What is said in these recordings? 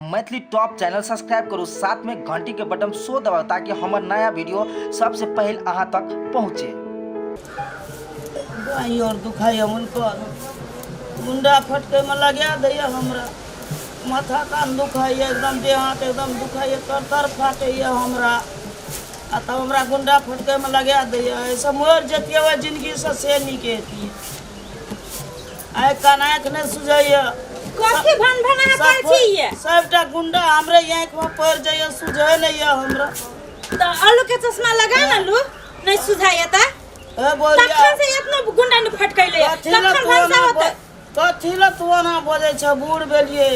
Maithili top channel subscribe करू, साथ में घंटी के बटन सो दबाउ ताकि हमर नया वीडियो सबसे पहले अहाँ तक पहुँचे। बाँहि आओर दुखाइए हुनकर गुंडा फटकैमे लगा दैए हमरा। माथा कान दुखाइए एकदम, देह हाथ एकदम दुखाइए, तर तर फाटैए हमरा। आ तब हमरा गुंडा फटकैमे लगा दैए। एहिसँ मरि जतियै ओहि जिनगीसँ से नीक हेतियै। आइ कान आँखि नहि सुझैए। कथी भन भन अहाँ करै छी ये? सबटा गुंडा हमरे आँखिमे पड़ि जाइए, सुझै नहि यऽ हमरा। तऽ आलू के चश्मा लगा ने लू, नहीं सुझाइए तऽ। ए बोलिया। तखन से एतना गुंडा ने फटकैले। कथी लए कखन तू भनसा एना होतै? कथी लए तू एना बजै छ? बूढ़ भेलियै।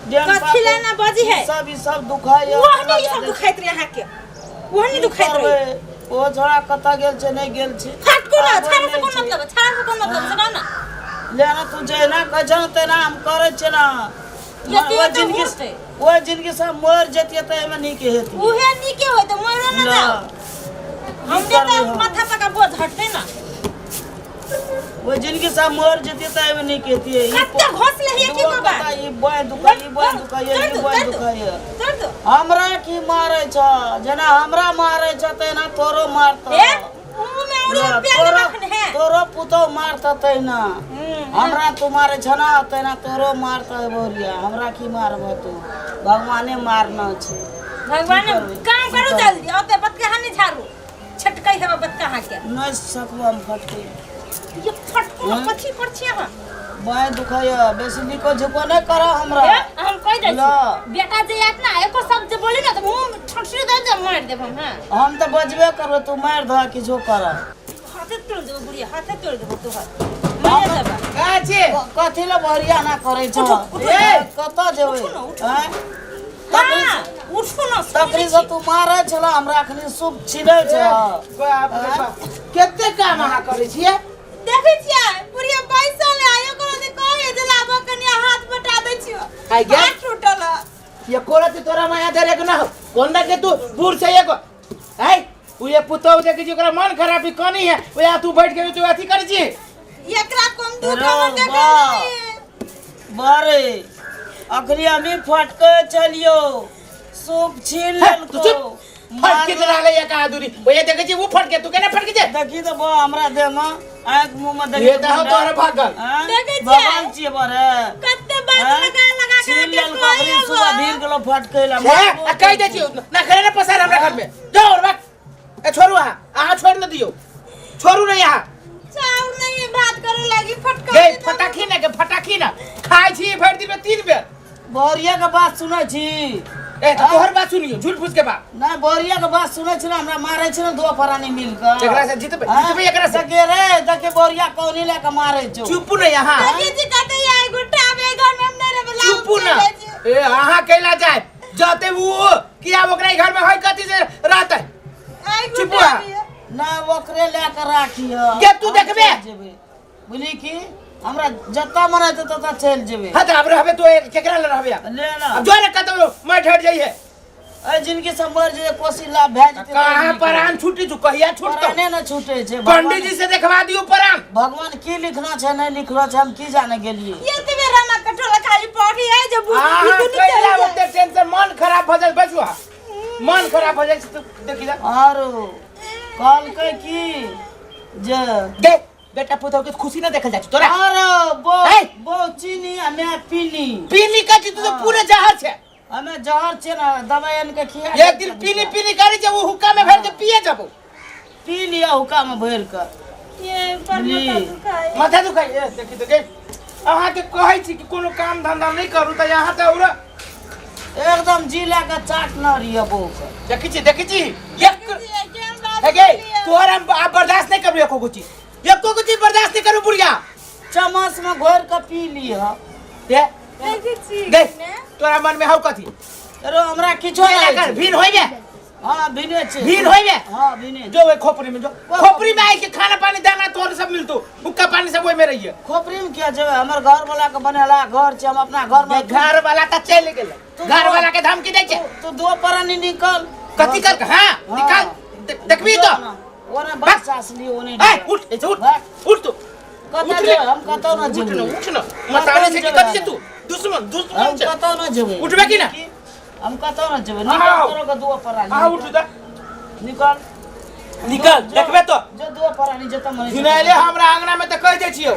डेन कथी लए पापड़, एना बजी है? ई सब ई सब दुखाइए। ओहने ई सब दुखाइत रहे अहाँके, ओहने की दुखाइत रहे। करबै? ओ छोड़ा कतऽ गेल छै, नहि गेल छै। फटकू ना, आबै छाड़ा से नहि कोन छै। मतलब, छाड़ा से कोन मतलब से ना। ले ना, तू जेना कहै छह ने तेना हम करै छियै ना। जतियै ओहि तऽ जिनगी होतै। ओहि जिनगी से मरि जतियै तऽ एहिमे नीक हेतै। उहे नीके होतै, मरो ना ना। जाओ। हमरे करबै तऽ हम? माथा पर का बोझ हटतै ना। ओहि जिनगी से मरि जतियै तऽ एहिमे नीक हेतियै। ई कते घोसले हियै की दुओ बाबा? कता ई बाँहि दुखाइ, ई बाँहि दुखाइ, ई बाँहि दुखाइ। हमरा की मारै छ? जेना हमरा मारै छ तेना तोरो मारतौ। ए, मुँह में उड़ी ना, प्यार तोरो रखने है। तोरो पुतौ मारतौ तहिना। हमरा तू मारै छ ना तेना तोरो मारतौ बोरिया। हमरा की मारबह तू? भगवाने मारना छै। भगवान की करबै? काम करू जल्दी, ओते बतके हानि झाड़ू। छटकै हेबा बतका अहाँके। नहि सकबो हम फटके। ये फटको हँ? कथी पर छी अहाँ? बाँहि दुखाइए, बेसी निको झुको नहि करऽ हमरा। ए, हम कहि दै छी ल। बेटा जे आयत ना एको शब्द जे बोली ना तऽ मुँह में ठोसरी दे दे मारि देब हम। हाँ हम तऽ बजबे करबै, तू मारि दह किछो कर। हाथे तोड़ देबो बुढ़िया, हाथे तोड़ देबो तोहर, मारि देबा। कहाँ छी? कथी लए बहरिया ना करै छौ? उठो, उठो। ए, कतऽ जेबै? उठू ना, उठू। आँय? हाँ, उठू ना। तकरी से तू मारै छला हमरा, अखनी सूप छिलै छ। बाप रे बाप, कते काम अहाँ करै छियै? देखै छियै बुढ़िया बैसल है, ओकरो जे कहै जे लाबऽ कनि हाथ बटा दै छियो। आइ गे। हाथ टूटल है। ये कोरत तोरा माया धरे के ना हो कोन के तू बूढ़ छै एगो है उ ये पुतोह देखै छी ओकरा मन खराबी कनी है ओया तू बैठ के तू अथी करै छी। एकरा कोन दुख रो हमर देखल बा। नहीं। बारे अखनी हमी फटके चलियो सूप छीन हे, तू लेलको। चुप फटके तो रहले एक आदूरी ओया देखै छी उ फटके तू केना फटके छै। देखी तो बा हमरा देह में आँख मुँह में देखी। ये तऽ हौ तोहर भागल। आँय? देखै छियै? भगवान छियै बरे। कते बात आँय? लगा लगा के छीन लेलको अहाँके अखनी सुबह भीड़ गेलो फटके ला। हे, आ कहि दै छी ना करे ना पसार हमरा घर में जाओ और बात ए छोड़ू अहाँ, अहाँ छोड़ न दियौ, छोड़ू नहीं अहाँ। चाउर नहीं है, भात करे लागी फटका। गे फटाखी ना, के फटाखी ना खाइ छी भरि दिन में 3 बेर। बोरिया के बात सुनै छी? ए तऽ तोहर बात सुनियो झूठ फूस के बात नहीं। बोरिया के बात सुनै छी ना, हमरा मारै छी ना दो परानी मिल के। एकरा से जीतबै? आँय? जीतबै एकरा से? देखे रे, देखे बोरिया कौनी ले के मारै छौ। चुपू नहीं अहाँ। देखी जी कहते ये गुट्ठा में घर में हम नहीं रहबे, लाउ चुपू ना। चले जी। ए अहाँ कैला जाए जते उ कि आब ओकरा घर में है कथी से रहतै? आई चुप गुट्ठा रह। भी है। ना ओकरे ले के राखिह। के तू देखबे? बुझली कि हमरा जतऽ मन हेतै ततऽ चलि जेबै। हाँ तऽ आब रहबे तू केकरा ले रहबे आब? ले ना। अब जो ने कतौ मैं ठहर जाइए। एहि जिनगी से मरि जेबै कोसी लाभ भए जेतै। कहाँ परान छूटी तू कहिया छूटतौ? पराने ने छूटै छै। पंडित जी से देखवा दियौ परान। भगवान की लिखना छै नहि लिखलो छै हम की जाने गेलियै। ये तो मेरा ना कटोला खाली पड़ी है जब बुझ अहाँ बुझ कैला चल जाए। ओते टेंशन मन खराब भऽ जाइ बैसू अहाँ। मन खराब भऽ जाइ छै तऽ देखी जा। आरो कहलकै की जे गे बेटा पुतहु के खुशी ना देखल जाइ छै तोरा। आरो बो ए! बो चीनी आ मैं पीनी। पीनी कथी? तू तऽ पूरे जहर छै। हमे जहर छै ना, दवाई आनि के खिया। एक दिन पीनी पीनी करै छै ओ हुक्का में भरि के पिए जबो। पी लिया हुक्का में भरि के। ये पर माथा दुखाए। माथा दुखाइ ए देखी तऽ गे अहाँके कहै छी कि कोनो काम धंधा नहि करू तऽ अहाँ तऽ औरा एकदम जी लए के चाट न रहिए बहू के। देखै छी देखै छी एक हे गे तोहर हम आब बर्दाश्त नहि करबै एको गो चीज, एको गो चीज बर्दाश्त नहि करू बुढ़िया। चम्मच में घोरि के पी लिह। ए देखै छी गे तोरा मन में हौ कथी? अरे हमरा किछो नहि कर छै। भीड़ होइबे? हाँ भिने छै। भीड़ होइबे? हाँ भिने। जो ओहि खोपड़ी में जो, खोपड़ी में आइ के खाना पानी दाना तोहर सब मिलतो, हुक्का पानी सब ओहि में रहिए। खोपड़ी में किया जेबै? हमर घर वाला के बनेला घर छै, हम अपना घर में। घर वाला तऽ चलि गेलै, घर वाला के धमकी दै छै। तू दो परानी निकल। कथी कर? हाँ निकाल देखबी तो। ओने बात सासली ओने। ए उठ ऐसे उठ। उठ तू। कतऽ उठ रे। जेबै? हम कतौ न उठ न जेबै। उठ न मतारे छै कि कथी छै तू? दुश्मन दुश्मन हम छै। कतौ न जेबै। उठबे कि ना? हम कतौ न जेबै। अहाँ निकल आउ। तोरो के दुओ परानी। अहाँ उठू तऽ। निकल। निकल देखबे तो। जो दुओ परानी जतऽ मन। घिनाइले हमरा अंगना में तऽ कहि दै छियौ।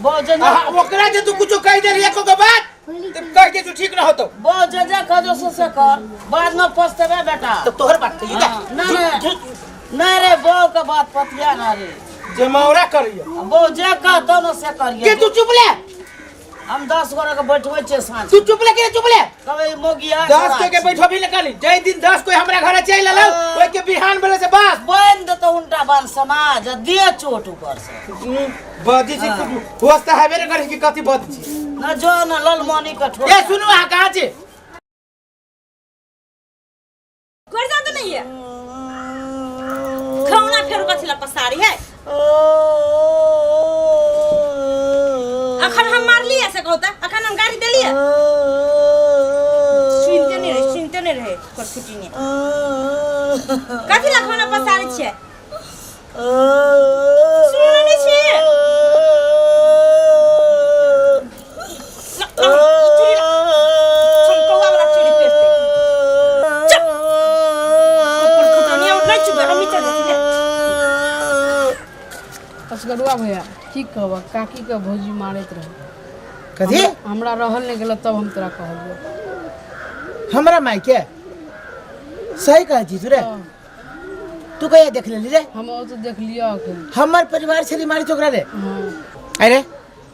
बौ जे अहाँ ओकरा जे तू कुछो कहि देली एको गो बात तऽ कहि दे तू ठीक न होतौ। बौ जे जे खजो से से कर, बाद में पछतेबे बेटा। तऽ तोहर बात कहिए हाँ, ना रे नहीं रे, बौ के बात पतिया ना रे। जमावरा करियो। बौ जे कहतो न से करिए। के तू चुप ले। हम 10 गोरा के बैठबै छियै साँझ। तू चुप ले के चुप ले। कहबै मोगिया 10 कोई के बैठो भी निकाली जै दिन 10 कोई हमरा घरे चलि एलौ ओइ के बिहान बेले से बस बान्हि देतौ उल्टा बान्ह समाज आ दे चोट ऊपर से। बदी छी होश तऽ हेबे ने करै कि कथी बदी छी। न जो न ललमनी के ठोक। ए सुनू अहाँ कहाँ छी? घर जा तो नहीं है खौना फेर कथी ला पसारी है। अखन हम मारलिए से कहता, अखन हम गाड़ी देलिए। सुनते नहीं रहे, सुनते नहीं रहे कर छुट्टी नहीं। कथी ला खाना पसारी छियै? सुनने नहीं छियै? चूड़ी चमकौआ वाला चूड़ी पहिरतै। चुप फुटनिया नहीं चुप हम चल जाइ छी। असगरुआ भैया की कहब, काकी के भौजी मारैत रहे। कथी? हमरा रहल नहीं गेल तब हम तोरा कहलियो। हमरा माय के सही कहै छी तू रे? तू कहिया देख लेली रे? हम ओ तो देख लियो अखन। हमर परिवार छली मारी ओकरा रे। हाँ। अरे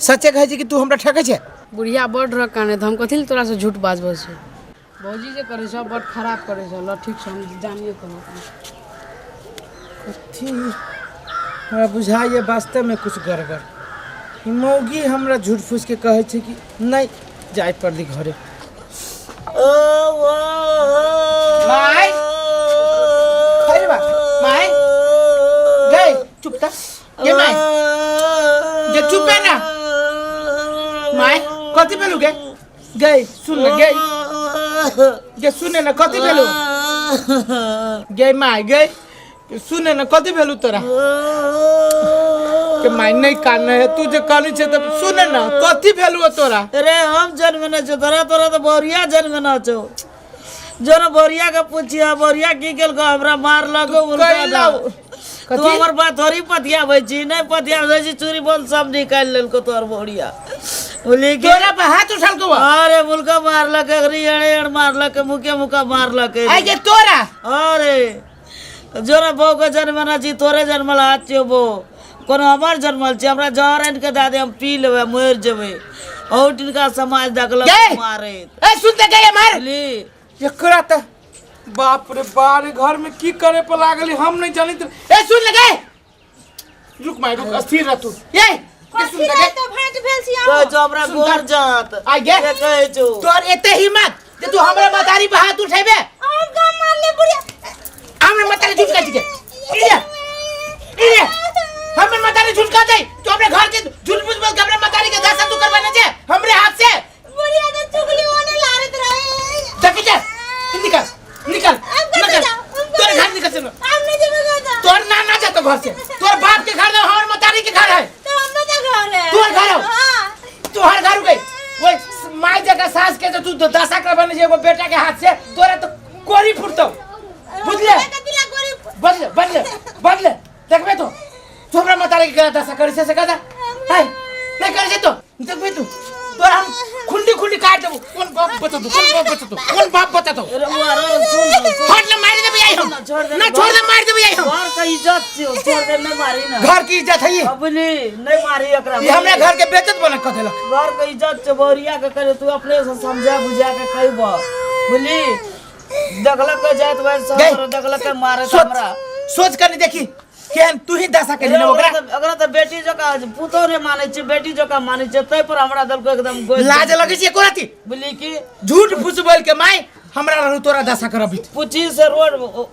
सच्चे कहै छी कि तू हमरा ठकै छै? बुढ़िया बड़ रह काने, हम कथी ले तोरा से झूठ बाजबै छै? भौजी जे करै छौ बड़ खराब करै छौ। ल ठीक छै, हम जानिए कहब। कथी हमरा बुझाइए वास्तवमे कुछ गड़बड़। ई मौगी हमरा झूठ फूस के कहै छै कि नहि जाय पड़ली घरे। माय अरे बा माय गए चुप त के माय जे चुप है ना माय। कथी भेलु गे? गए सुन न गए गे सुने न कथी भेलु गे माय? गए सुने न कथी भेलु तोरा के माय? नहीं कान है तू जे कानै छै तऽ सुने न कथी भेलु तोरा? रे हम जन्मने छौ तोरा, तोरा तऽ बोरिया जन्मने छौ। जो न बोरिया के पूछिया बोरिया की केलको हमरा मारलको। कैला तू हमर बात थोड़ी पतियाबै छी? नहीं पतियाबै छी। चूड़ी बोल सब निकालि लेलको तोहर बोरिया। बोली कि तोरा पर हाथ उठालको? अरे मुलका मारलक, एकरी एड़े एड़ मारलक, मुके मुका मारलक। आई के तोरा? अरे जो न बहू के जन्मना छी तोरे जन्मल हाथ छियौ बौ, कोनो हमर जन्मल छी? हमरा जहर आनि के दए दे, हम पी लेबै मरि जेबै। अहू टिनका समाज देखलक गै! मारैत। ए सुनते गए मार बुझली? एकरा त बाप रे बाप, घर में की करे पर लागल हम नहीं जानत। ए सुन ले गए, रुक माय रुक, अस्थिर रह तू। ए के सुन कथी ले रे गए। तो भेंट भेल छी कहै अहाँ। छौ हमरा सुन गोर त- जात आ गे। से कहै छौ। तोर एते हिम्मत जे तू हमरा मतारी पर हाथ उठेबे? हम का मारले बुढ़िया? हमरा मतारी झूठ कहै छिके? इले इले हमर मतारी झूठ कहतै? तू अपने घर के झूठ मूठ बोल के हमरा मतारी के दशा तू करवाने छे हमरे हाथ से? बुढ़िया तो चुगली ओने लारत रहे। देखी जा, निकल निकल। हम कतऽ निकल। जाउ? हम तोर कतऽ घर निकल चलो। हम नहीं जेबै कतऽ। तोर ना ना जातो घर से। तोर बाप के घर ना, हमर मतारी के घर है। तो हमरो तो घर है। तोहर घर हौ? हाँ। तोहर घर गई ओए माय जगह सास के जो तू दशा करवाने छे एगो बेटा के हाथ से, तोरा तो गोरी फुटतौ बुझले? हमरा कथी ला गोरी? बदले बदले बदले देखबे तो। तू हमरा मतारी के गला दशा करै छै से कदा है नहीं करै छै तो देखबे तू, तोरा हम खुंडी खुंडी काट देबो। कोन बाप बचतो? कोन बाप बचतो? कोन बाप बचतो? अरे बुआ रे, सुन न, सुन। छोड़ ना, मारि देबै आई हम। ना, छोड़ दे। ना छोड़ दे, मारि देबै आई हम। घर के इज्जत छियौ, छोड़ दे, नहीं मारी ना। घर की इज्जत है ये? बुझली, नहीं मारी एकरा। ये हमरा घर के बेइज्जत बना कऽ देलक। घर के इज्जत छै बोरिया के। करे तू अपने से समझा बुझा के कहब बुझली। देखलक के जाइत भाई गई। सब देखलक के मारे सोच हमरा। सोच कर देखी केहन तू ही दशा केली ना ओकरा। ओकरा तऽ बेटी जकाँ पुतोह नहि मानै छै, बेटी जकाँ मानै छै, ताहि पर हमरा देलको एकदम गोलि। लाज लगै छै एको राति? बुझली कि झूठ फूस बोल के माय हमरा रहू तोरा दशा करबित। पूछी से रोड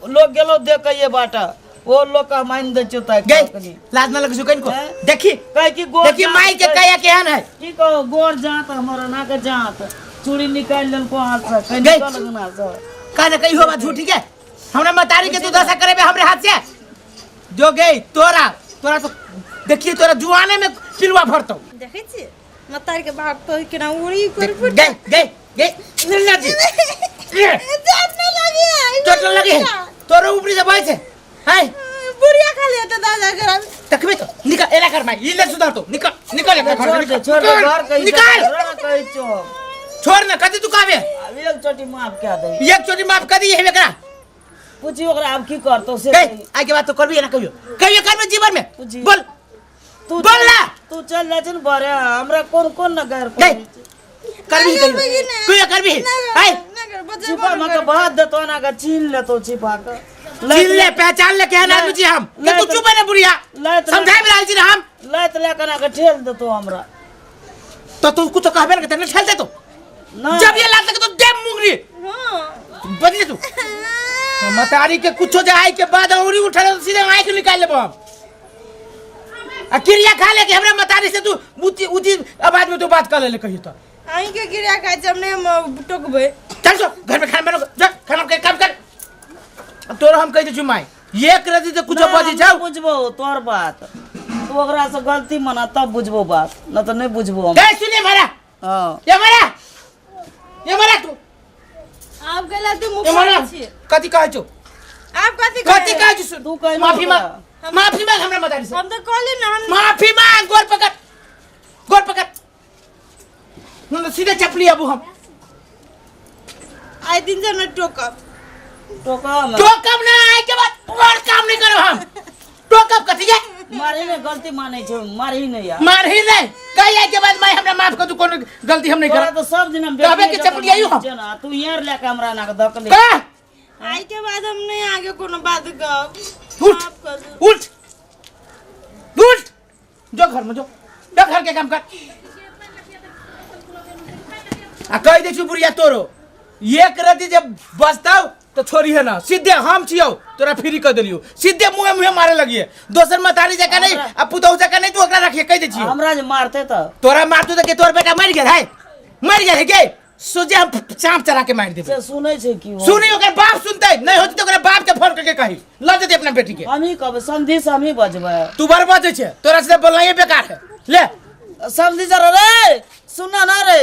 लोग गेलो देख के ये बाटा ओ लोग का मान दै छियौ ताहि गई लाज न लगै छौ कनिको? हैं? देखी कहै कि गोर देखी जात माय के कया केहन है। की कहू, गोर जात हमर ना के जात चूड़ी निकालि लेलको हाथ से कहीं गई। निकल अंगना से। का ना कही हो बात झूठी के हमरा मतारी के तू दशा करेबे हमरे हाथ से जो गई। तोरा तोरा तो देखिए तोरा जुआने में पिलुआ भरतौ। देखै छी मतार के बाप तो केना उड़ी कर। गई गई गई लीला जी रे। चोट नहीं लगी है। चोट नहीं लगी है। तोरो ऊपरी से बहै छै हाय। बुढ़िया खाली हेतै दादा करा। तकबे तो निकल, एना कर माई, ई ले सुधार तो निकल, निकल एकरा घर छोड़ से, दे, छोड़ दे, निकल, घर के निकाल। कहै छौ। छोड़ ना, कथी तू कहबे? आब एक चोटी माफ कए दे। एक चोटी माफ कर दी हेबे एकरा। पूछी ओकरा आब की करतौ से। गई आइ के बाद तो करबी एना कहियो, कहियो करबे जीवन में? पूछी। बोल। तू बोल ना। तू चल जाइ छै ने बरे, हमरा कोन कोन न गैर। गई करबी कहियो, कहियो करबी आइ? छिपा मके भात देतो ना के छीन लेतो छिपा के। छीन ले, पहचान ले केहन आदमी छी हम के। तू चुप है ना बुढ़िया, समझाइ रहल छी ना हम। लात लए के ना के ठेल देतो हमरा। तो तू कुछ कहबे ना, तने ठेल दे तो। ना। जब ये लात लगे तो दे मुंगरी बदले तू मतारी के कुछो जे आइ के बाद औरी उठल तो सीधे आँख निकाल लेबो हम। आ क्रिया खा ले कि हमरा मतारी से तू ऊंची ऊंची आवाज में तू बात कर ले कहियो तो। अहीं के गिरा खाइ छै, हम नहीं हम टोकबै। चल जो घर में खाना बनो, जा खाना के काम कर। अब तोरा हम कहि दै छी माय, एक रति से कुछो नहि, बजै हम छौ। नहि बुझबौ तोहर बात, तू ओकरा से गलती मना तब बुझबौ बात, न तऽ नहि बुझबौ हम। गए सुने मारा। हँ। ये मारा, ये मारा तू। आब गेला तू मुख ये मारा। छी। कथी कहै छौ? आब कथी? कथी कहै छौ? सुन। तू कहि माफी ओकरा। मांग, माफी मांग हमरा मतारी से। हम तऽ कहली ना हम। माफी मांग, गोर पकड़, गोर पकड़, न सीधे चपली आबू हम। आइ दिन से हम टोकब। टोका हमरा। टोकब ना, आइ के बाद और काम नहीं करब हम। टोकब कथी के? मारही नहि, गलती मानै छै, मारही नहि यार। मारही नहीं कही, आइ के बाद माय हमरा माफ कर तू, कोनो गलती हम नहीं तोरा करब। तऽ सब दिन हम कहबे बेटिए कि जकाँ चपली आइयो हम। मानै छियै ने, तू यार लए कऽ हमरा एना कऽ धकले। कह। आइ के बाद हम नहीं आगे कोनो बात कहब। उठ। माफ कर दू। उठ, उठ, जो घर में जो, जो घर के काम कर। आ कहि दै छी बुढ़िया, तोरो एक रति जे बचतौ तो छोड़ी है ना, सीधे हम छियौ तोरा फ्री कर देलियौ, सीधे मुँहे मुँहे मारे लगिए। दोसर मतारी जकाँ नहीं आ पुतहु जकाँ नहीं तू ओकरा रखिए, कहि दै छियौ। हमरा जे मारते तऽ? तोरा मारतौ तऽ के तोर बेटा मरि गेल है? मरि गेल है के? सोझे हम चाँप चला के मारि देबै। से सुनै छै की? सुनी, ओकर बाप सुनतै नहीं होतै तऽ ओकरा बाप के फोन करके कही लऽ जेतै अपना बेटी के। हमही कहबै, समधी से हमही बजबै। तू बड़ बजै छै, तोरा से बोलनाइए बेकार है। ले समधी जरा रे, सुन ना रे।